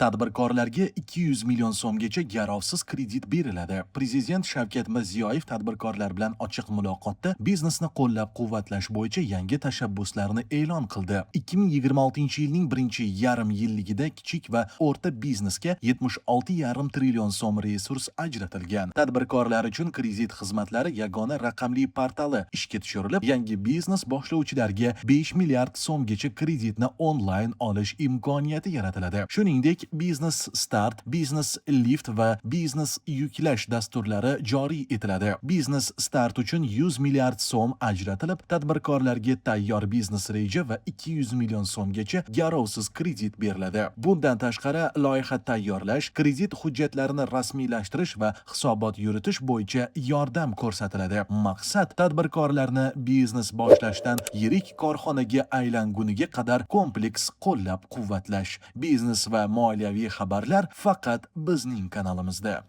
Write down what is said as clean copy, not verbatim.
Tadbirkorlarga 200 million so'mgacha garovsiz kredit beriladi. Prezident Shavkat Mirziyoyev tadbirkorlar bilan ochiq muloqotda biznesni qo'llab-quvvatlash bo'yicha yangi tashabbuslarni e'lon qildi. 2026-yilning birinchi yarim yilligida kichik va o'rta biznesga 76,5 trillion so'm resurs ajratilgan. Tadbirkorlar uchun kredit xizmatlari yagona raqamli portali ishga tushirilib, yangi biznes boshlovchilarga 5 milliard so'mgacha kreditni onlayn olish imkoniyati yaratiladi. Shuningdek, Biznes Start, Biznes Lift va Biznes Yuklash dasturlari joriy etiladi. Biznes Start uchun 100 milliard so'm ajratilib, tadbirkorlarga tayyor biznes reja va 200 million so'mgacha garovsiz kredit beriladi. Bundan tashqari, loyiha tayyorlash, kredit hujjatlarini rasmiylashtirish va hisobot yuritish bo'yicha yordam ko'rsatiladi. Maqsad tadbirkorlarni biznes boshlashdan yirik korxonaga aylanguniga qadar kompleks qo'llab-quvvatlash. Biznes va moliyaviy xabarlar faqat bizning kanalimizda.